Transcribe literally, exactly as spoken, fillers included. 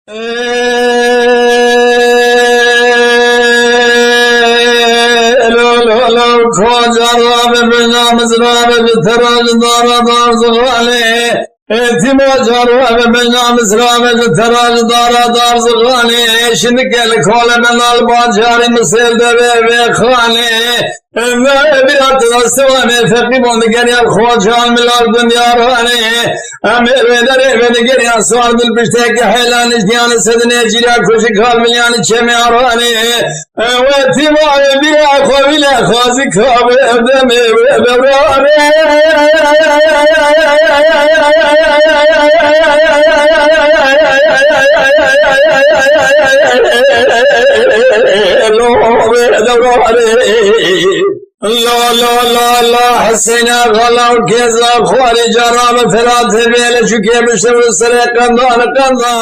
Lo, lo, lo, koca rabe bina mizrabe bi teraj dara dar zıgane. Tima caro eve beyna misra ve ji tera ji dara dar zixanê. Şimdi gel kole benal bacarî misêl de ve ve xanê. Ve bir atla sivanê feqî bon digeriyar xocam milal dinyar hanê. Em ê ve derê ve digeriyar sar dil pişteki heylan iştiyanı sedine cira kuşi kalmiyanı çemiyar hanê. Ewe tîma bîra xwe vîle xwazî kabe demê wê bebrarê. Lo wê dewrarê. La la la la Heseyna xala û kêza xwarê cara bi Feratê bêle çûkê bişte û serê qendan qenda.